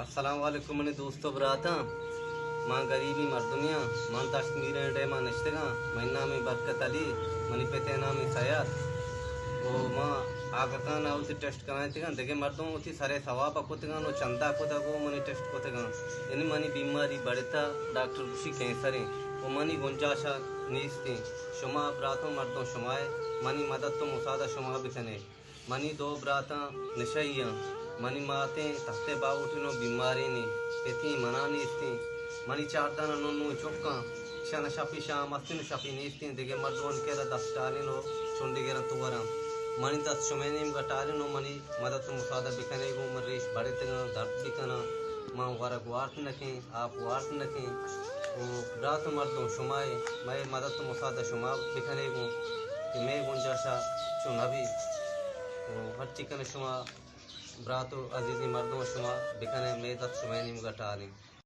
السلام علیکم منی دوست و براتاں، من گریبیں مردمے آں، من دشت میریں ڈیم ءَ نشتگاں، منی نام برکت علی، منی پت ءِ نام سید، و ما آگا کان ءَ وتی ٹیسٹ کنائینتگاں، دگہ مردم وتی سر ءِ ثواب ءَ کتگاں و چندہ کتگ و منی ٹیسٹ کتگاں، یعنی منی بیماری بڑتہ، ڈاکٹر گوشی کینسر ایں و منی گنجاش ءَ نیست ایں۔ شما براتاں مردم شما ئے، منی مدد و مساعدہ شما بکنے۔ منی دو براتاں نشئی آں۔ منی ماتیں تخت ءِ باہوٹیں و بیماریں، پتی منا نیستیں۔ منی چاردان ءَ نوں نوں چکاں، شان شپی شام استیں و شپی نیستیں۔ دگہ مردمانی کرا دست ٹالیں و چنڈی گراں تو وراں۔ منی دست شمئے نیمگا ٹالیں و منی مدد و مساعدہ بکنے گوں۔ من ریش بڑتگاں، درد بکناں، من ورگ وارت نکیں۔ آپ وارت نکیں۔ و برات و مردم شما ئے، مئے مدد و مساعدہ شما بکنے گوں کہ مئے گنجاشا چو نبی۔ و ہرچی کنے شما برات و عزیزیں مردم شما بکنے، مئے دست شمئے نیمگا ٹالیں۔